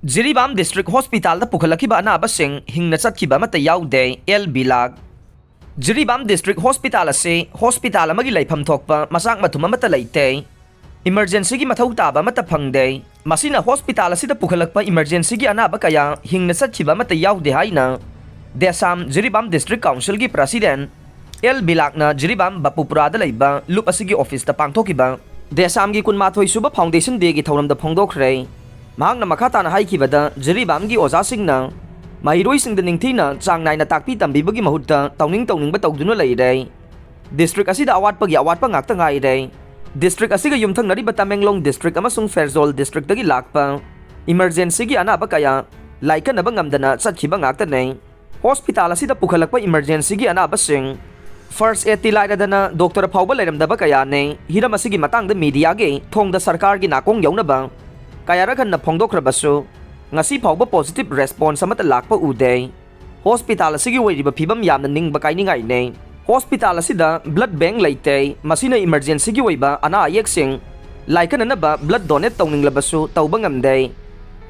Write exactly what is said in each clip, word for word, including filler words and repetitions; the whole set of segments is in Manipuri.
ꯖꯤꯔꯤꯕꯥꯝ ꯗꯤꯁꯇ꯭ꯔꯤꯛ ꯍꯣꯁꯄꯤꯇꯥꯜꯗ ꯄꯨꯈꯠꯂꯛꯈꯤꯕ ꯑꯅꯥꯕꯁꯤꯡ ꯍꯤꯡꯅ ꯆꯠꯈꯤꯕ ꯑꯃꯠꯇ ꯌꯥꯎꯗꯦ, ꯑꯦꯜ ꯕꯤꯂꯥꯛ꯫ ꯖꯤꯔꯤꯕꯥꯝ ꯗꯤꯁꯇ꯭ꯔꯤꯛ ꯍꯣꯁꯄꯤꯇꯥꯜ ꯑꯁꯤ ꯍꯣꯁꯄꯤꯇꯥꯜ ꯑꯃꯒꯤ ꯂꯩꯐꯝ ꯊꯣꯛꯄ ꯃꯆꯥꯛ ꯃꯊꯨꯝ ꯑꯃꯠꯇ ꯂꯩꯇꯦ꯫ ꯏꯃꯔꯖꯦꯟꯁꯤꯒꯤ ꯃꯊꯧ ꯇꯥꯕ ꯑꯃꯠꯇ ꯐꯪꯗꯦ꯫ ꯃꯁꯤꯅ ꯍꯣꯁꯄꯤꯇꯥꯜ ꯑꯁꯤꯗ ꯄꯨꯈꯠꯂꯛꯄ ꯏꯃꯔꯖꯦꯟꯁꯤꯒꯤ ꯑꯅꯥꯕ ꯀꯌꯥ ꯍꯤꯡꯅ ꯆꯠꯈꯤꯕ ꯑꯃꯠꯇ ꯌꯥꯎꯗꯦ ꯍꯥꯏꯅ ꯗꯦꯁꯥꯝ ꯖꯤꯔꯤꯕꯥꯝ ꯗꯤꯁꯇ꯭ꯔꯤꯛ ꯀꯥꯎꯟꯁꯤꯜꯒꯤ ꯄ꯭ꯔꯁꯤꯗꯦꯟ ꯑꯦꯜ ꯕꯤꯂꯥꯛꯅ ꯖꯤꯔꯤꯕꯥꯝ ꯕꯥꯄꯨꯄꯨꯔꯥꯗ ꯂꯩꯕ ꯂꯨꯞ ꯑꯁꯤꯒꯤ ꯑꯣꯐꯤꯁꯇ ꯄꯥꯡꯊꯣꯛꯈꯤꯕ ꯗꯦꯁꯥꯝꯒꯤ ꯀꯨꯟꯃꯥꯊꯣꯏ ꯁꯨꯕ ꯐꯥꯎꯟꯗꯦꯁꯟ ꯗꯦꯒꯤ ꯊꯧꯔꯝꯗ ꯐꯣꯡꯗꯣꯛꯈ꯭ꯔꯦ꯫ ꯃꯍꯥꯛꯅ ꯃꯈꯥ ꯇꯥꯅ ꯍꯥꯏꯈꯤꯕꯗ, ꯖꯤꯔꯤꯕꯥꯝꯒꯤ ꯑꯣꯖꯥꯁꯤꯡꯅ ꯃꯍꯩꯔꯣꯏꯁꯤꯡꯗ ꯅꯤꯡꯊꯤꯅ ꯆꯥꯡ ꯅꯥꯏꯅ ꯇꯥꯛꯄꯤ ꯇꯝꯕꯤꯕꯒꯤ ꯃꯍꯨꯠꯇ ꯇꯧꯅꯤꯡ ꯇꯧꯅꯤꯡꯕ ꯇꯧꯗꯨꯅ ꯂꯩꯔꯦ꯫ ꯗꯤꯁꯇ꯭ꯔꯤꯛ ꯑꯁꯤꯗ ꯑꯋꯥꯠꯄꯒꯤ ꯑꯋꯥꯠꯄ ꯉꯥꯛꯇ ꯉꯥꯏꯔꯦ꯫ ꯗꯤꯁꯇ꯭ꯔꯤꯛ ꯑꯁꯤꯒ ꯌꯨꯝꯊꯪꯅꯔꯤꯕ ꯇꯃꯦꯡꯂꯣꯡ ꯗꯤꯁꯇ꯭ꯔꯤꯛ ꯑꯃꯁꯨꯡ ꯐꯦꯔꯖꯣꯜ ꯗꯤꯁꯇ꯭ꯔꯤꯛꯇꯒꯤ ꯂꯥꯛꯄ ꯏꯃꯔꯖꯦꯟꯁꯤꯒꯤ ꯑꯅꯥꯕ ꯀꯌꯥ ꯂꯥꯏꯀꯠꯅꯕ ꯉꯝꯗꯅ ꯆꯠꯈꯤꯕ ꯉꯥꯛꯇꯅꯦ꯫ ꯍꯣꯁꯄꯤꯇꯥꯜ ꯑꯁꯤꯗ ꯄꯨꯈꯠꯂꯛꯄ ꯏꯃꯔꯖꯦꯟꯁꯤꯒꯤ ꯑꯅꯥꯕꯁꯤꯡ, ꯐꯥꯔꯁ ꯑꯦꯗꯇꯤ ꯂꯥꯏꯔꯗꯅ ꯗꯣꯛꯇꯔ ꯐꯥꯎꯕ ꯂꯩꯔꯝꯗꯕ ꯀꯌꯥꯅꯦ꯫ ꯍꯤꯔꯝ ꯑꯁꯤꯒꯤ ꯃꯇꯥꯡꯗ ꯃꯤꯗꯤꯌꯥꯒꯤ ꯊꯣꯡꯗ ꯁꯔꯀꯥꯔꯒꯤ ꯅꯥꯀꯣꯡ ꯌꯧꯅꯕ ꯀꯌꯥꯔꯛ ꯍꯟꯅ ꯐꯣꯡꯗꯣꯛꯈ꯭ꯔꯕꯁꯨ, ꯉꯁꯤ ꯐꯥꯎꯕ ꯄꯣꯖꯤꯇꯤꯚ ꯔꯦꯁꯄꯣꯟꯁ ꯑꯃꯠꯇ ꯂꯥꯛꯄ ꯎꯗꯦ꯫ ꯍꯣꯁꯄꯤꯇꯥꯜ ꯑꯁꯤꯒꯤ ꯑꯣꯏꯔꯤꯕ ꯐꯤꯕꯝ ꯌꯥꯝꯅ ꯅꯤꯡꯕ ꯀꯥꯏꯅꯤꯡꯉꯥꯏꯅꯦ꯫ ꯍꯣꯁꯄꯤꯇꯥꯜ ꯑꯁꯤꯗ ꯕ꯭ꯂꯗ ꯕꯦꯡꯛ ꯂꯩꯇꯦ꯫ ꯃꯁꯤꯅ ꯏꯃꯔꯖꯦꯟꯁꯤꯒꯤ ꯑꯣꯏꯕ ꯑꯅꯥ ꯑꯌꯦꯛꯁꯤꯡ ꯂꯥꯏꯀꯠꯅꯅꯕ ꯕ꯭ꯂꯗ ꯗꯣꯅꯦꯠ ꯇꯧꯅꯤꯡꯂꯕꯁꯨ ꯇꯧꯕ ꯉꯝꯗꯦ꯫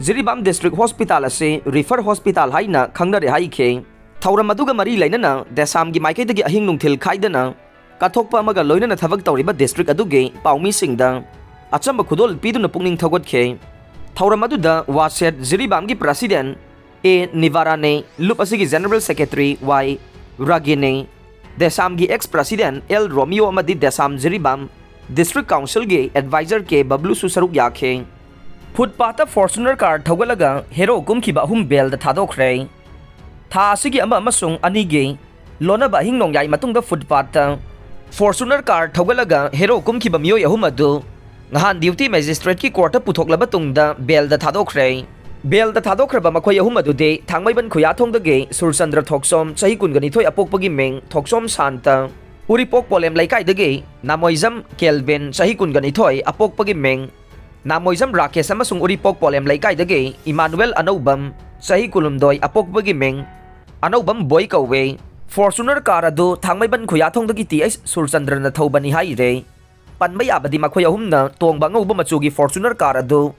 ꯖꯤꯔꯤꯕꯥꯝ ꯗꯤꯁꯇ꯭ꯔꯤꯛ ꯍꯣꯁꯄꯤꯇꯥꯜ ꯑꯁꯤ ꯔꯤꯐꯔ ꯍꯣꯁꯄꯤꯇꯥꯜ ꯍꯥꯏꯅ ꯈꯪꯅꯔꯦ ꯍꯥꯏꯈꯤ꯫ ꯊꯧꯔꯝ ꯑꯗꯨꯒ ꯃꯔꯤ ꯂꯩꯅꯅ ꯗꯦꯁꯥꯝꯒꯤ ꯃꯥꯏꯀꯩꯗꯒꯤ ꯑꯍꯤꯡ ꯅꯨꯡꯊꯤꯜ ꯈꯥꯏꯗꯅ ꯀꯠꯊꯣꯛꯄ ꯑꯃꯒ ꯂꯣꯏꯅꯅ ꯊꯕꯛ ꯇꯧꯔꯤꯕ ꯗꯤꯁꯇ꯭ꯔꯤꯛ ꯑꯗꯨꯒꯤ ꯄꯥꯎꯃꯤꯁꯤꯡꯗ ꯑꯆꯝꯕ ꯈꯨꯗꯣꯜ ꯄꯤꯗꯨꯅ ꯄꯨꯛꯅꯤꯡ ꯊꯧꯒꯠꯈꯤ꯫ ꯊꯧꯔꯝ ꯑꯗꯨꯗ ꯋꯥꯁꯦꯠ ꯖꯤꯔꯤꯕꯥꯝꯒꯤ ꯄ꯭ꯔꯁꯤꯗꯦꯟ ꯑꯦ ꯅꯤꯕꯥꯔꯥꯅꯦ, ꯂꯨꯞ ꯑꯁꯤꯒꯤ ꯖꯦꯅꯔꯦꯜ ꯁꯦꯀ꯭ꯔꯦꯇꯔꯤ ꯋꯥꯏ ꯔꯥꯒꯤꯅꯦ, ꯗꯦꯁꯥꯝꯒꯤ ꯑꯦꯛꯁ ꯄ꯭ꯔꯁꯤꯗꯦꯟ ꯑꯦꯜ ꯔꯣꯃꯤꯌꯣ ꯑꯃꯗꯤ ꯗꯦꯁꯥꯝ ꯖꯤꯔꯤꯕꯥꯝ ꯗꯤꯁꯇ꯭ꯔꯤꯛ ꯀꯥꯎꯟꯁꯤꯜꯒꯤ ꯑꯦꯗꯚꯥꯏꯖꯔ ꯀꯦ ꯕꯕ꯭ꯂꯨꯁꯨ ꯁꯔꯨꯛ ꯌꯥꯈꯤ꯫ ꯐꯨꯠꯄꯥꯠꯇ ꯐꯣꯔꯆꯨꯅꯔ ꯀꯥꯔ ꯊꯧꯒꯠꯂꯒ ꯍꯦꯔꯣ ꯀꯨꯝꯈꯤꯕ ꯑꯍꯨꯝ ꯕꯦꯜꯗ ꯊꯥꯗꯣꯛꯈ꯭ꯔꯦ꯫ ꯊꯥ ꯑꯁꯤꯒꯤ ꯑꯃ ꯑꯃꯁꯨꯡ ꯑꯅꯤꯒꯤ ꯂꯣꯟꯅꯕ ꯑꯍꯤꯡ ꯅꯣꯡꯌꯥꯏ ꯃꯇꯨꯡꯗ ꯐꯨꯠꯄꯥꯠꯇ ꯐꯣꯔꯆꯨꯅꯔ ꯀꯥꯔ ꯊꯧꯒꯠꯂꯒ ꯍꯦꯔꯣ ꯀꯨꯝꯈꯤꯕ ꯃꯤꯑꯣꯏ ꯑꯍꯨꯝ ꯑꯗꯨ ꯉꯍꯥꯟ ꯗ꯭ꯌꯨꯇꯤ ꯃꯦꯖꯤꯁꯇ꯭ꯔꯦꯠꯀꯤ ꯀꯣꯔꯠꯇ ꯄꯨꯊꯣꯛꯂꯕ ꯇꯨꯡꯗ ꯕꯦꯜꯗ ꯊꯥꯗꯣꯛꯈ꯭ꯔꯦ꯫ ꯕꯦꯜꯗ ꯊꯥꯗꯣꯛꯈ꯭ꯔꯕ ꯃꯈꯣꯏ ꯑꯍꯨꯝ ꯑꯗꯨꯗꯤ ꯊꯥꯡꯃꯩꯕꯟ ꯈꯨꯌꯥꯊꯣꯡꯗꯒꯤ ꯁꯨꯔꯆꯟꯗ꯭ꯔ ꯊꯣꯛꯆꯣꯝ, ꯆꯍꯤ ꯀꯨꯟꯒ ꯅꯤꯊꯣꯏ, ꯑꯄꯣꯛꯄꯒꯤ ꯃꯤꯡ ꯊꯣꯛꯆꯣꯝ ꯁꯥꯟꯇ, ꯎꯔꯤꯄꯣꯛ ꯄꯣꯂꯦꯝ ꯂꯩꯀꯥꯏꯗꯒꯤ ꯅꯥꯃꯣꯏꯖꯝ ꯀꯦꯜꯕꯤꯟ, ꯆꯍꯤ ꯀꯨꯟꯒ ꯅꯤꯊꯣꯏ, ꯑꯄꯣꯛꯄꯒꯤ ꯃꯤꯡ ꯅꯥꯃꯣꯏꯖꯝ ꯔꯥꯀꯦꯁ, ꯑꯃꯁꯨꯡ ꯎꯔꯤꯄꯣꯛ ꯄꯣꯂꯦꯝ ꯂꯩꯀꯥꯏꯗꯒꯤ ꯏꯃꯥꯅꯨꯑꯦꯜ ꯑꯅꯧꯕꯝ, ꯆꯍꯤ ꯀꯨꯟꯍꯨꯝꯗꯣꯏ, ꯑꯄꯣꯛꯄꯒꯤ ꯃꯤꯡ ꯑꯅꯧꯕꯝ ꯕꯣꯏ ꯀꯧꯋꯦ꯫ ꯐꯣꯔꯆꯨꯅꯔ ꯀꯥꯔ ꯑꯗꯨ ꯊꯥꯡꯃꯩꯕꯟ ꯈꯨꯌꯥꯊꯣꯡꯗꯒꯤ ꯇꯤ ꯑꯩꯆ ꯁꯨꯔꯆꯟꯗ꯭ꯔꯅ ꯊꯧꯕꯅꯤ ꯍꯥꯏꯔꯦ꯫ ꯄꯟꯕ ꯌꯥꯕꯗꯤ ꯃꯈꯣꯏ ꯑꯍꯨꯝꯅ ꯇꯣꯡꯕ ꯑꯉꯧꯕ ꯃꯆꯨꯒꯤ ꯐꯣꯔꯆꯨꯅꯔ ꯀꯥꯔ ꯑꯗꯨ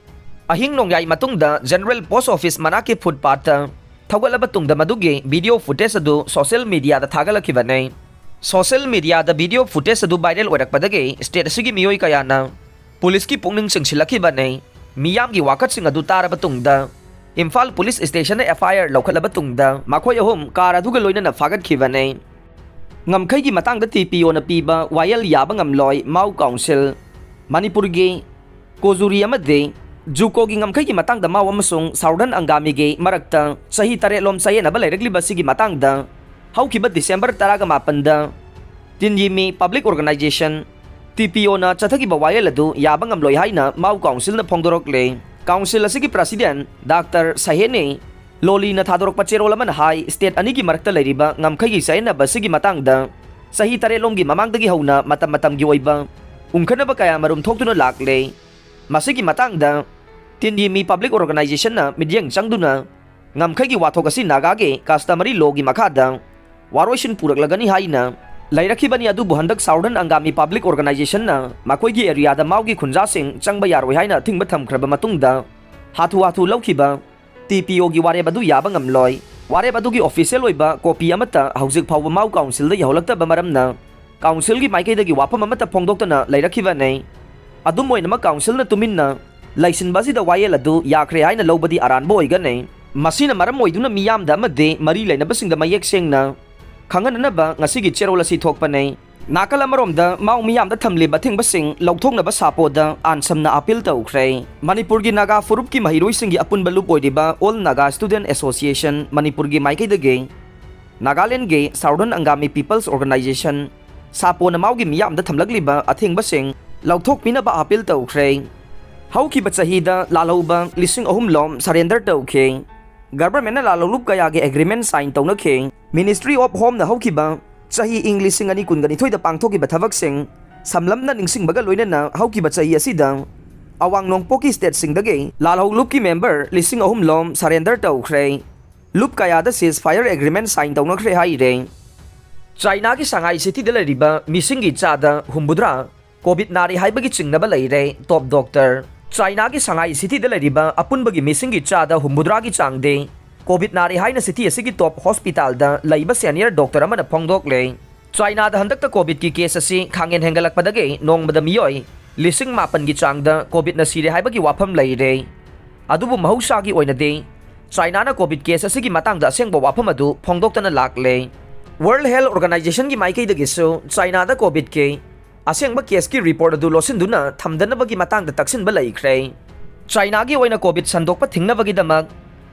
ꯑꯍꯤꯡ ꯅꯣꯡꯌꯥꯏ ꯃꯇꯨꯡꯗ General Post Office ꯃꯅꯥꯛꯀꯤ ꯐꯨꯠꯄꯥꯠꯇ ꯊꯧꯒꯠꯂꯕ ꯇꯨꯡꯗ ꯃꯗꯨꯒꯤ video footage ꯑꯗꯨ social mediaꯗ ꯊꯥꯒꯠꯂꯛꯈꯤꯕꯅꯤ꯫ Social mediaꯗ video footage ꯑꯗꯨ viral ꯑꯣꯏꯔꯛꯄꯗꯒꯤ state ꯑꯁꯤꯒꯤ ꯃꯤꯑꯣꯏ ꯀꯌꯥꯅ ꯄꯨꯂꯤꯁꯀꯤ ꯄꯨꯛꯅꯤꯡ ꯆꯤꯡꯁꯤꯜꯂꯛꯈꯤꯕꯅꯤ꯫ ꯃꯤꯌꯥꯝꯒꯤ ꯋꯥꯀꯠꯁꯤꯡ ꯑꯗꯨ ꯇꯥꯔꯕ ꯇꯨꯡꯗ ꯏꯝꯐꯥꯜ ꯄꯨꯂꯤꯁ ꯁ꯭ꯇꯦꯁꯟꯗ F I R ꯂꯧꯈꯠꯂꯕ ꯇꯨꯡꯗ ꯃꯈꯣꯏ ꯑꯍꯨꯝ ꯀꯥꯔ ꯑꯗꯨꯒ ꯂꯣꯏꯅꯅ ꯐꯥꯒꯠꯈꯤꯕꯅꯤ꯫ ꯉꯝꯈꯩꯒꯤ ꯃꯇꯥꯡꯗ T P Oꯅ ꯄꯤꯕ ꯋꯥꯌꯦꯜ ꯌꯥꯕ ꯉꯝꯂꯣꯏ, ꯃꯥꯎ ꯀꯥꯎꯟꯁꯤꯜ꯫ ꯃꯅꯤꯄꯨꯔꯒꯤ ꯀꯣꯖꯨꯔꯤ ꯑꯃꯗꯤ ꯖꯨꯀꯣꯒꯤ ꯉꯝꯈꯩꯒꯤ ꯃꯇꯥꯡꯗ ꯃꯥꯎ ꯑꯃꯁꯨꯡ ꯁꯥꯎꯗꯔꯟ ꯑꯪꯒꯥꯃꯤꯒꯤ ꯃꯔꯛꯇ ꯆꯍꯤ ꯇꯔꯦꯠꯂꯣꯝ ꯆꯌꯦꯠꯅꯕ ꯂꯩꯔꯛꯂꯤꯕ ꯑꯁꯤꯒꯤ ꯃꯇꯥꯡꯗ ꯍꯧꯈꯤꯕ December ꯇꯔꯥꯒ ꯃꯥꯄꯟꯗ ꯇꯤꯟꯌꯤꯃꯤ Public Organization, T P Oꯅ ꯆꯠꯊꯈꯤꯕ ꯋꯥꯌꯦꯜ ꯑꯗꯨ ꯌꯥꯕ ꯉꯝꯂꯣꯏ ꯍꯥꯏꯅ ꯃꯥꯎ ꯀꯥꯎꯟꯁꯤꯜꯅ ꯐꯣꯡꯗꯣꯔꯛꯂꯦ꯫ ꯀꯥꯎꯟꯁꯤꯜ ꯑꯁꯤꯒꯤ president Doctor ꯁꯍꯦꯅꯤ ꯂꯣꯂꯤꯅ ꯊꯥꯗꯣꯔꯛꯄ ꯆꯦꯔꯣꯜ ꯑꯃꯅ ꯍꯥꯏ, state ꯑꯅꯤꯒꯤ ꯃꯔꯛꯇ ꯂꯩꯔꯤꯕ ꯉꯝꯈꯩꯒꯤ ꯆꯌꯦꯠꯅꯕ ꯑꯁꯤꯒꯤ ꯃꯇꯥꯡꯗ ꯆꯍꯤ ꯇꯔꯦꯠꯂꯣꯝꯒꯤ ꯃꯃꯥꯡꯗꯒꯤ ꯍꯧꯅ ꯃꯇꯝ ꯃꯇꯝꯒꯤ ꯑꯣꯏꯕ ꯎꯪꯈꯠꯅꯕ ꯀꯌꯥ ꯃꯔꯨꯝ ꯊꯣꯛꯇꯨꯅ ꯂꯥꯛꯂꯦ꯫ ꯃꯁꯤꯒꯤ ꯃꯇꯥꯡꯗ ꯇꯤꯟꯌꯤꯃꯤ Public Organizationꯅ ꯃꯤꯠꯌꯦꯡ ꯆꯪꯗꯨꯅ ꯉꯝꯈꯩꯒꯤ ꯋꯥꯊꯣꯛ ꯑꯁꯤ ꯅꯥꯒꯥꯒꯤ customary lawꯒꯤ ꯃꯈꯥꯗ ꯋꯥꯔꯣꯏꯁꯤꯟ ꯄꯨꯔꯛꯂꯒꯅꯤ ꯍꯥꯏꯅ ꯂꯩꯔꯛꯈꯤꯕꯅꯤ, ꯑꯗꯨꯕꯨ ꯍꯟꯗꯛ ꯁꯥꯎꯗꯔꯟ ꯑꯪꯒꯥꯃꯤ Public Organizationꯅ ꯃꯈꯣꯏꯒꯤ areaꯗ ꯃꯥꯎꯒꯤ ꯈꯨꯟꯖꯥꯁꯤꯡ ꯆꯪꯕ ꯌꯥꯔꯣꯏ ꯍꯥꯏꯅ ꯑꯊꯤꯡꯕ ꯊꯝꯈ꯭ꯔꯕ ꯃꯇꯨꯡꯗ ꯍꯥꯊꯨ ꯍꯥꯊꯨ ꯂꯧꯈꯤꯕ T P Oꯒꯤ ꯋꯥꯔꯦꯞ ꯑꯗꯨ ꯌꯥꯕ ꯉꯝꯂꯣꯏ꯫ ꯋꯥꯔꯦꯞ ꯑꯗꯨꯒꯤ official ꯑꯣꯏꯕ copy ꯑꯃꯠꯇ ꯍꯧꯖꯤꯛ ꯐꯥꯎꯕ ꯃꯥꯎ ꯀꯥꯎꯟꯁꯤꯜꯗ ꯌꯧꯍꯜꯂꯛꯇꯕ ꯃꯔꯝꯅ ꯀꯥꯎꯟꯁꯤꯜꯒꯤ ꯃꯥꯏꯀꯩꯗꯒꯤ ꯋꯥꯐꯝ ꯑꯃꯠꯇ ꯐꯣꯡꯗꯣꯛꯇꯅ ꯂꯩꯔꯛꯈꯤꯕꯅꯤ꯫ ꯑꯗꯨꯝ ꯑꯣꯏꯅꯃꯛ, ꯀꯥꯎꯟꯁꯤꯜꯅ ꯇꯨꯃꯤꯟꯅ ꯂꯩꯁꯤꯟꯕ ꯑꯁꯤꯗ ꯋꯥꯌꯦꯜ ꯑꯗꯨ ꯌꯥꯈ꯭ꯔꯦ ꯍꯥꯏꯅ ꯂꯧꯕꯗꯤ ꯑꯔꯥꯟꯕ ꯑꯣꯏꯒꯅꯤ꯫ ꯃꯁꯤꯅ ꯃꯔꯝ ꯑꯣꯏꯗꯨꯅ ꯃꯤꯌꯥꯝꯗ ꯑꯃꯗꯤ ꯃꯔꯤ ꯂꯩꯅꯕꯁꯤꯡꯗ ꯃꯌꯦꯛ ꯁꯦꯡꯅ ꯈꯪꯍꯟꯅꯅꯕ ꯉꯁꯤꯒꯤ ꯆꯦꯔꯣꯜ ꯑꯁꯤ ꯊꯣꯛꯄꯅꯤ꯫ ꯅꯥꯀꯜ ꯑꯃꯔꯣꯝꯗ, ꯃꯥꯎ ꯃꯤꯌꯥꯝꯗ ꯊꯝꯂꯤꯕ ꯑꯊꯤꯡꯕꯁꯤꯡ ꯂꯧꯊꯣꯛꯅꯕ ꯁꯥꯄꯣꯗ ꯑꯥꯏꯟ ꯁꯝꯅ appeal ꯇꯧꯈ꯭ꯔꯦ꯫ ꯃꯅꯤꯄꯨꯔꯒꯤ ꯅꯥꯒꯥ ꯐꯨꯔꯨꯞꯀꯤ ꯃꯍꯩꯔꯣꯏꯁꯤꯡꯒꯤ ꯑꯄꯨꯟꯕ ꯂꯨꯞ ꯑꯣꯏꯔꯤꯕ All Naga Student Association ꯃꯅꯤꯄꯨꯔꯒꯤ ꯃꯥꯏꯀꯩꯗꯒꯤ ꯅꯥꯒꯥꯂꯦꯟꯗꯒꯤ Southern Angami People's Organization, ꯁꯥꯄꯣꯅ ꯃꯥꯎꯒꯤ ꯃꯤꯌꯥꯝꯗ ꯊꯝꯂꯛꯂꯤꯕ ꯑꯊꯤꯡꯕꯁꯤꯡ ꯂꯧꯊꯣꯛꯄꯤꯅꯕ appeal ꯇꯧꯈ꯭ꯔꯦ꯫ ꯍꯧꯈꯤꯕ ꯆꯍꯤꯗ ꯂꯥꯜꯍꯧꯕ ꯂꯤꯁꯤꯡ ꯑꯍꯨꯝ ꯂꯣꯝ surrender ꯇꯧꯈꯤ꯫ Governmentꯅ ꯂꯥꯜꯍꯧꯂꯨꯞ ꯀꯌꯥꯒꯤ agreement sign ꯇꯧꯅꯈꯤ꯫ Ministry of Homeꯅ ꯍꯧꯈꯤꯕ ꯆꯍꯤ ꯏꯪ ꯂꯤꯁꯤꯡ ꯑꯅꯤ ꯀꯨꯟꯒ ꯅꯤꯊꯣꯏꯗ ꯄꯥꯡꯊꯣꯛꯈꯤꯕ ꯊꯕꯛꯁꯤꯡ ꯁꯝꯂꯞꯅ ꯅꯤꯡꯁꯤꯡꯕꯒ ꯂꯣꯏꯅꯅ ꯍꯧꯈꯤꯕ ꯆꯍꯤ ꯑꯁꯤꯗ ꯑꯋꯥꯡ ꯅꯣꯡꯄꯣꯛꯀꯤ stateꯁꯤꯡꯗꯒꯤ ꯂꯥꯜꯍꯧꯂꯨꯞꯀꯤ member ꯂꯤꯁꯤꯡ ꯑꯍꯨꯝ ꯂꯣꯝ surrender ꯇꯧꯈ꯭ꯔꯦ꯫ ꯂꯨꯞ ꯀꯌꯥꯗ ceasefire agreement sign ꯇꯧꯅꯈ꯭ꯔꯦ ꯍꯥꯏꯔꯦ꯫ ꯆꯥꯏꯅꯥꯒꯤ ꯁꯉꯥꯏ ꯁꯤꯇꯤꯗ ꯂꯩꯔꯤꯕ ꯃꯤꯁꯤꯡꯒꯤ ꯆꯥꯗ ꯍꯨꯝꯐꯨꯇꯔꯥ COVID ꯅꯥꯔꯤ ꯍꯥꯏꯕꯒꯤ ꯆꯤꯡꯅꯕ ꯂꯩꯔꯦ꯫ Top doctor ꯆꯥꯏꯅꯥꯒꯤ ꯁꯉꯥꯏ ꯁꯤꯇꯤꯗ ꯂꯩꯔꯤꯕ ꯑꯄꯨꯟꯕꯒꯤ ꯃꯤꯁꯤꯡꯒꯤ ꯆꯥꯗ ꯍꯨꯝꯐꯨꯇꯔꯥꯒꯤ ꯆꯥꯡꯗꯤ ꯀꯣꯚꯤꯗ ꯅꯥꯔꯦ ꯍꯥꯏꯅ ꯁꯤꯇꯤ ꯑꯁꯤꯒꯤ ꯇꯣꯞ ꯍꯣꯁꯄꯤꯇꯥꯜꯗ ꯂꯩꯕ ꯁꯦꯅꯤꯌꯔ ꯗꯣꯛꯇꯔ ꯑꯃꯅ ꯐꯣꯡꯗꯣꯛꯂꯦ꯫ ꯆꯥꯏꯅꯥꯗ ꯍꯟꯗꯛꯇ ꯀꯣꯚꯤꯗꯀꯤ ꯀꯦꯁ ꯑꯁꯤ ꯈꯥꯡꯍꯦꯟ ꯍꯦꯟꯒꯠꯂꯛꯄꯗꯒꯤ ꯅꯣꯡꯃꯗ ꯃꯤꯑꯣꯏ ꯂꯤꯁꯤꯡ ꯃꯥꯄꯟꯒꯤ ꯆꯥꯡꯗ ꯀꯣꯚꯤꯗꯅ ꯁꯤꯔꯦ ꯍꯥꯏꯕꯒꯤ ꯋꯥꯐꯝ ꯂꯩꯔꯦ꯫ ꯑꯗꯨꯕꯨ ꯃꯍꯧꯁꯥꯒꯤ ꯑꯣꯏꯅꯗꯤ ꯆꯥꯏꯅꯥꯅ ꯀꯣꯚꯤꯗ ꯀꯦꯁ ꯑꯁꯤꯒꯤ ꯃꯇꯥꯡꯗ ꯑꯁꯦꯡꯕ ꯋꯥꯐꯝ ꯑꯗꯨ ꯐꯣꯡꯗꯣꯛꯇꯅ ꯂꯥꯛꯂꯦ꯫ ꯋꯥꯔꯜꯗ ꯍꯦꯜꯊ ꯑꯣꯔꯒꯅꯥꯏꯖꯦꯁꯟꯒꯤ ꯃꯥꯏꯀꯩꯗꯒꯤꯁꯨ ꯆꯥꯏꯅꯥꯗ ꯀꯣꯚꯤꯗꯀꯤ ꯑꯁꯦꯡꯕ ꯀꯦꯁꯀꯤ ꯔꯤꯄꯣꯔꯠ ꯑꯗꯨ ꯂꯣꯠꯁꯤꯟꯗꯨꯅ ꯊꯝꯗꯅꯕꯒꯤ ꯃꯇꯥꯡꯗ ꯇꯛꯁꯤꯟꯕ ꯂꯩꯈ꯭ꯔꯦ꯫ ꯆꯥꯏꯅꯥꯒꯤ ꯑꯣꯏꯅ ꯀꯣꯚꯤꯗ ꯁꯟꯗꯣꯛꯄ ꯊꯤꯡꯅꯕꯒꯤꯗꯃꯛ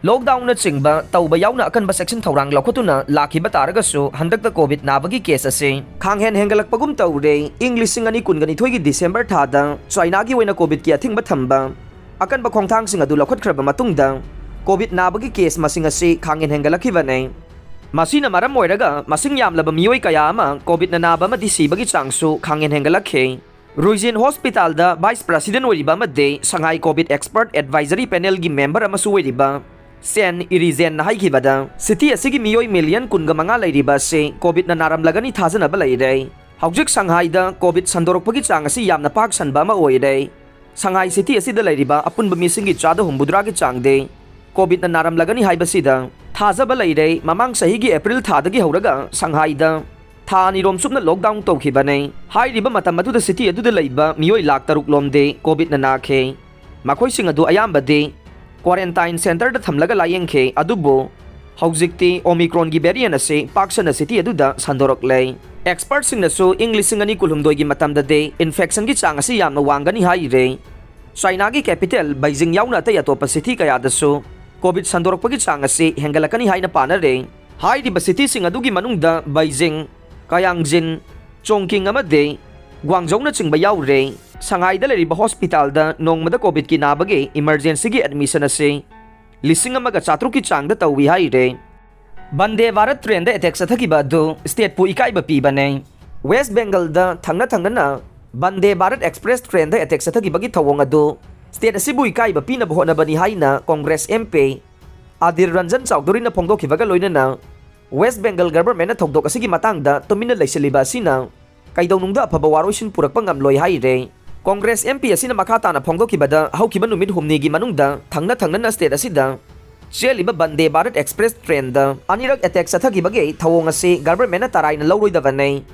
ꯂꯣꯛꯗꯥꯎꯟꯅꯆꯤꯡꯕ ꯇꯧꯕ ꯌꯥꯎꯅ ꯑꯀꯟꯕ ꯆꯦꯛꯁꯤꯟ ꯊꯧꯔꯥꯡ ꯂꯧꯈꯠꯇꯨꯅ ꯂꯥꯛꯈꯤꯕ ꯇꯥꯔꯒꯁꯨ, ꯍꯟꯗꯛꯇ ꯀꯣꯚꯤꯗ ꯅꯥꯕꯒꯤ ꯀꯦꯁ ꯑꯁꯤ ꯈꯥꯡꯍꯦꯟ ꯍꯦꯟꯒꯠꯂꯛꯄꯒꯨꯝ ꯇꯧꯔꯦ꯫ ꯏꯪ ꯂꯤꯁꯤꯡ ꯑꯅꯤ ꯀꯨꯟꯒ ꯅꯤꯊꯣꯏꯒꯤ ꯗꯤꯁꯦꯝꯕꯔ ꯊꯥꯗ ꯆꯥꯏꯅꯥꯒꯤ ꯑꯣꯏꯅ ꯀꯣꯚꯤꯗꯀꯤ ꯑꯊꯤꯡꯕ ꯊꯝꯕ ꯑꯀꯟꯕ ꯈꯣꯡꯊꯥꯡꯁꯤꯡ ꯑꯗꯨ ꯂꯧꯈꯠꯈ꯭ꯔꯕ ꯃꯇꯨꯡꯗ, ꯀꯣꯚꯤꯗ ꯅꯥꯕꯒꯤ ꯀꯦꯁ ꯃꯁꯤꯡ ꯑꯁꯤ ꯈꯥꯡꯍꯦꯟ ꯍꯦꯟꯒꯠꯂꯛꯈꯤꯕꯅꯤ꯫ ꯃꯁꯤꯅ ꯃꯔꯝ ꯑꯣꯏꯔꯒ ꯃꯁꯤꯡ ꯌꯥꯝꯂꯕ ꯃꯤꯑꯣꯏ ꯀꯌꯥ ꯑꯃ ꯀꯣꯚꯤꯗꯅ ꯅꯥꯕ ꯑꯃꯗꯤ ꯁꯤꯕꯒꯤ ꯆꯥꯡꯁꯨ ꯈꯥꯡꯍꯦꯟ ꯍꯦꯟꯒꯠꯂꯛꯈꯤ꯫ ꯔꯨꯏꯖꯤꯟ ꯍꯣꯁꯄꯤꯇꯥꯜꯗ ꯚꯥꯏꯁ ꯄ꯭ꯔꯦꯁꯤꯗꯦꯟ ꯑꯣꯏꯔꯤꯕ ꯑꯃꯗꯤ ꯁꯉꯥꯏ ꯀꯣꯚꯤꯗ ꯑꯦꯛꯁꯄꯔꯠ ꯑꯦꯗꯚꯥꯏꯖꯔꯤ ꯄꯦꯅꯦꯜꯒꯤ ꯃꯦꯝꯕꯔ ꯑꯃꯁꯨ ꯑꯣꯏꯔꯤꯕ ꯁꯦꯟ ꯏꯔꯤꯖꯦꯟꯅ ꯍꯥꯏꯈꯤꯕꯗ, ꯁꯤꯇꯤ ꯑꯁꯤꯒꯤ ꯃꯤꯑꯣꯏ ꯃꯤꯂꯤꯌꯟ ꯀꯨꯟꯒ ꯃꯉꯥ ꯂꯩꯔꯤꯕ ꯑꯁꯤ ꯀꯣꯚꯤꯗꯅ ꯅꯥꯔꯝꯂꯒꯅꯤ ꯊꯥꯖꯅꯕ ꯂꯩꯔꯦ꯫ ꯍꯧꯖꯤꯛ ꯁꯪꯍꯥꯏꯗ ꯀꯣꯚꯤꯗ ꯁꯟꯗꯣꯔꯛꯄꯒꯤ ꯆꯥꯡ ꯑꯁꯤ ꯌꯥꯝꯅ ꯄꯥꯛ ꯁꯟꯕ ꯑꯃ ꯑꯣꯏꯔꯦ꯫ ꯁꯪꯍꯥꯏ ꯁꯤꯇꯤ ꯑꯁꯤꯗ ꯂꯩꯔꯤꯕ ꯑꯄꯨꯟꯕ ꯃꯤꯁꯤꯡꯒꯤ ꯆꯥꯗ ꯍꯨꯝꯐꯨꯇꯔꯥꯒꯤ ꯆꯥꯡꯗꯤ ꯀꯣꯚꯤꯗꯅ ꯅꯥꯔꯝꯂꯒꯅꯤ ꯍꯥꯏꯕꯁꯤꯗ ꯊꯥꯖꯕ ꯂꯩꯔꯦ꯫ ꯃꯃꯥꯡ ꯆꯍꯤꯒꯤ ꯑꯦꯄ꯭ꯔꯤꯜ ꯊꯥꯗꯒꯤ ꯍꯧꯔꯒ ꯁꯪꯍꯥꯏꯗ ꯊꯥ ꯑꯅꯤꯔꯣꯝ ꯆꯨꯞꯅ ꯂꯣꯛꯗꯥꯎꯟ ꯇꯧꯈꯤꯕꯅꯤ꯫ ꯍꯥꯏꯔꯤꯕ ꯃꯇꯝ ꯑꯗꯨꯗ ꯁꯤꯇꯤ ꯑꯗꯨꯗ ꯂꯩꯕ ꯃꯤꯑꯣꯏ ꯂꯥꯈ ꯇꯔꯨꯛ ꯂꯣꯝꯗꯤ ꯀꯣꯚꯤꯗꯅ ꯅꯥꯈꯤ꯫ ꯃꯈꯣꯏꯁꯤꯡ ꯑꯗꯨ ꯑꯌꯥꯝꯕꯗꯤ ꯀ꯭ꯋꯥꯔꯦꯟꯇꯥꯏꯟ ꯁꯦꯟꯇꯔꯗ ꯊꯝꯂꯒ ꯂꯥꯌꯦꯡꯈꯤ꯫ ꯑꯗꯨꯕꯨ ꯍꯧꯖꯤꯛꯇꯤ ꯑꯣꯃꯤꯀ꯭ꯔꯣꯟꯒꯤ ꯚꯦꯔꯤꯌꯟ ꯑꯁꯤ ꯄꯥꯛ ꯁꯟꯅ ꯁꯤꯇꯤ ꯑꯗꯨꯗ ꯁꯟꯗꯣꯔꯛꯂꯦ꯫ ꯑꯦꯛꯁꯄꯔꯠꯁꯤꯡꯅꯁꯨ ꯏꯪ ꯂꯤꯁꯤꯡ ꯑꯅꯤ ꯀꯨꯟꯍꯨꯝꯗꯣꯏꯒꯤ ꯃꯇꯝꯗꯗꯤ ꯏꯟꯐꯦꯛꯁꯟꯒꯤ ꯆꯥꯡ ꯑꯁꯤ ꯌꯥꯝꯅ ꯋꯥꯡꯒꯅꯤ ꯍꯥꯏꯔꯦ꯫ ꯆꯥꯏꯅꯥꯒꯤ ꯀꯦꯄꯤꯇꯦꯜ ꯕꯩꯖꯤꯡ ꯌꯥꯎꯅ ꯑꯇꯩ ꯑꯇꯣꯞꯄ ꯁꯤꯇꯤ ꯀꯌꯥꯗꯁꯨ ꯀꯣꯚꯤꯗ ꯁꯟꯗꯣꯔꯛꯄꯒꯤ ꯆꯥꯡ ꯑꯁꯤ ꯍꯦꯟꯒꯠꯂꯛꯀꯅꯤ ꯍꯥꯏꯅ ꯄꯥꯅꯔꯦ꯫ ꯍꯥꯏꯔꯤꯕ ꯁꯤꯇꯤꯁꯤꯡ ꯑꯗꯨꯒꯤ ꯃꯅꯨꯡꯗ ꯕꯩꯖꯤꯡ, ꯀꯌꯥꯡꯖꯤꯟ, ꯆꯣꯡꯀꯤꯡ ꯑꯃꯗꯤ ꯒ꯭ꯋꯥꯡꯖꯧꯅꯆꯤꯡꯕ ꯌꯥꯎꯔꯦ꯫ ꯁꯉꯥꯏꯗ ꯂꯩꯔꯤꯕ ꯍꯣꯁꯄꯤꯇꯥꯜꯗ ꯅꯣꯡꯃꯗ ꯀꯣꯚꯤꯗꯀꯤ ꯅꯥꯕꯒꯤ ꯏꯃꯔꯖꯦꯟꯁꯤꯒꯤ ꯑꯦꯗꯃꯤꯁꯟ ꯑꯁꯤ ꯂꯤꯁꯤꯡ ꯑꯃꯒ ꯆꯥꯇ꯭ꯔꯨꯛꯀꯤ ꯆꯥꯡꯗ ꯇꯧꯏ ꯍꯥꯏꯔꯦ꯫ ꯕꯟꯗꯦ ꯚꯥꯔꯠ ꯇ꯭ꯔꯦꯟꯗ ꯑꯦꯇꯦꯛ ꯆꯠꯊꯈꯤꯕ ꯑꯗꯨ ꯁ꯭ꯇꯦꯠꯄꯨ ꯏꯀꯥꯏꯕ ꯄꯤꯕꯅꯦ꯫ ꯋꯦꯁ ꯕꯦꯡꯒꯜꯗ ꯊꯪꯅ ꯊꯪꯅꯅ ꯕꯟꯗꯦ ꯚꯥꯔꯠ ꯑꯦꯛꯁꯄ꯭ꯔꯦꯁ ꯇ꯭ꯔꯦꯟꯗ ꯑꯦꯇꯦꯛ ꯆꯠꯊꯈꯤꯕꯒꯤ ꯊꯧꯑꯣꯡ ꯑꯗꯨ ꯁ꯭ꯇꯦꯠ ꯑꯁꯤꯕꯨ ꯏꯀꯥꯏꯕ ꯄꯤꯅꯕ ꯍꯣꯠꯅꯕꯅꯤ ꯍꯥꯏꯅ ꯀꯣꯡꯒ꯭ꯔꯦꯁ ꯑꯦꯝ ꯄꯤ ꯑꯗꯤꯔ ꯔꯟꯖꯟ ꯆꯧꯙꯨꯔꯤꯅ ꯐꯣꯡꯗꯣꯛꯈꯤꯕꯒ ꯂꯣꯏꯅꯅ ꯋꯦꯁ ꯕꯦꯡꯒꯜ ꯒꯚꯔꯟꯃꯦꯟꯠꯅ ꯊꯧꯗꯣꯛ ꯑꯁꯤꯒꯤ ꯃꯇꯥꯡꯗ ꯇꯨꯃꯤꯟꯅ ꯂꯩꯁꯤꯜꯂꯤꯕ ꯑꯁꯤꯅ ꯀꯩꯗꯧꯅꯨꯡꯗ ꯑꯐꯕ ꯋꯥꯔꯣꯏꯁꯤꯟ ꯄꯨꯔꯛꯄ ꯉꯝꯂꯣꯏ ꯍꯥꯏꯔꯦ꯫ ꯀꯣꯡꯒ꯭ꯔꯦꯁ ꯑꯦꯝ ꯄꯤ ꯑꯁꯤꯅ ꯃꯈꯥ ꯇꯥꯅ ꯐꯣꯡꯗꯣꯛꯈꯤꯕꯗ, ꯍꯧꯈꯤꯕ ꯅꯨꯃꯤꯠ ꯍꯨꯝꯅꯤꯒꯤ ꯃꯅꯨꯡꯗ ꯊꯪꯅ ꯊꯪꯅꯅ ꯁ꯭ꯇꯦꯠ ꯑꯁꯤꯗ ꯆꯦꯜꯂꯤꯕ ꯕꯟꯗꯦ ꯚꯥꯔꯠ ꯑꯦꯛꯁꯄ꯭ꯔꯦꯁ ꯇ꯭ꯔꯦꯟꯗ ꯑꯅꯤꯔꯛ ꯑꯦꯇꯦꯛ ꯆꯠꯊꯈꯤꯕꯒꯤ ꯊꯧꯑꯣꯡ ꯑꯁꯤ ꯒꯚꯔꯟꯃꯦꯟꯅ ꯇꯔꯥꯏꯅ ꯂꯧꯔꯣꯏꯗꯕꯅꯤ꯫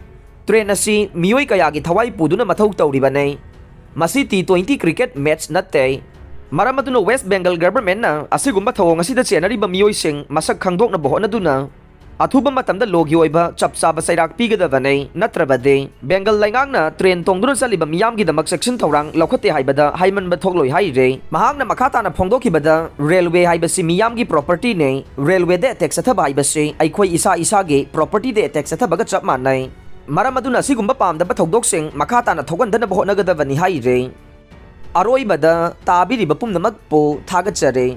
ꯇ꯭ꯔꯦꯟ ꯑꯁꯤ ꯃꯤꯑꯣꯏ ꯀꯌꯥꯒꯤ ꯊꯋꯥꯏ ꯄꯨꯗꯨꯅ ꯃꯊꯧ ꯇꯧꯔꯤꯕꯅꯤ꯫ ꯃꯁꯤ ꯇꯤ ꯇ꯭ꯋꯦꯟꯇꯤ ꯀ꯭ꯔꯤꯀꯦꯠ ꯃꯦꯠꯆ ꯅꯠꯇꯦ꯫ ꯃꯔꯝ ꯑꯗꯨꯅ ꯋꯦꯁ ꯕꯦꯡꯒꯜ ꯒꯚꯔꯟꯃꯦꯟꯠꯅ ꯑꯁꯤꯒꯨꯝꯕ ꯊꯧꯑꯣꯡ ꯑꯁꯤꯗ ꯆꯦꯟꯅꯔꯤꯕ ꯃꯤꯑꯣꯏꯁꯤꯡ ꯃꯁꯛ ꯈꯪꯗꯣꯛꯅꯕ ꯍꯣꯠꯅꯗꯨꯅ ꯑꯊꯨꯕ ꯃꯇꯝꯗ ꯂꯣꯒꯤ ꯑꯣꯏꯕ ꯆꯞ ꯆꯥꯕ ꯆꯩꯔꯥꯛ ꯄꯤꯒꯗꯕꯅꯤ, ꯅꯠꯇ꯭ꯔꯕꯗꯤ ꯕꯦꯡꯒꯜ ꯂꯩꯉꯥꯛꯅ ꯇ꯭ꯔꯦꯟ ꯇꯣꯡꯗꯨꯅ ꯆꯠꯂꯤꯕ ꯃꯤꯌꯥꯝꯒꯤꯗꯃꯛ ꯆꯦꯛꯁꯤꯟ ꯊꯧꯔꯥꯡ ꯂꯧꯈꯠꯇꯦ ꯍꯥꯏꯕꯗ ꯍꯥꯏꯃꯟꯕ ꯊꯣꯛꯂꯣꯏ ꯍꯥꯏꯔꯦ꯫ ꯃꯍꯥꯛꯅ ꯃꯈꯥ ꯇꯥꯅ ꯐꯣꯡꯗꯣꯛꯈꯤꯕꯗ, ꯔꯦꯜꯋꯦ ꯍꯥꯏꯕꯁꯤ ꯃꯤꯌꯥꯝꯒꯤ ꯄ꯭ꯔꯣꯄꯔꯇꯤꯅꯤ꯫ ꯔꯦꯜꯋꯦꯗ ꯑꯦꯇꯦꯛ ꯆꯠꯊꯕ ꯍꯥꯏꯕꯁꯤ ꯑꯩꯈꯣꯏ ꯏꯁꯥ ꯏꯁꯥꯒꯤ ꯄ꯭ꯔꯣꯄꯔꯇꯤꯗ ꯑꯦꯇꯦꯛ ꯆꯠꯊꯕꯒ ꯆꯞ ꯃꯥꯟꯅꯩ꯫ ꯃꯔꯝ ꯑꯗꯨꯅ ꯑꯁꯤꯒꯨꯝꯕ ꯄꯥꯝꯗꯕ ꯊꯧꯗꯣꯛꯁꯤꯡ ꯃꯈꯥ ꯇꯥꯅ ꯊꯣꯛꯍꯟꯗꯅꯕ ꯍꯣꯠꯅꯒꯗꯕꯅꯤ ꯍꯥꯏꯔꯦ꯫ ꯑꯔꯣꯏꯕꯗ ꯇꯥꯕꯤꯔꯤꯕ ꯄꯨꯝꯅꯃꯛꯄꯨ ꯊꯥꯒꯠꯆꯔꯤ꯫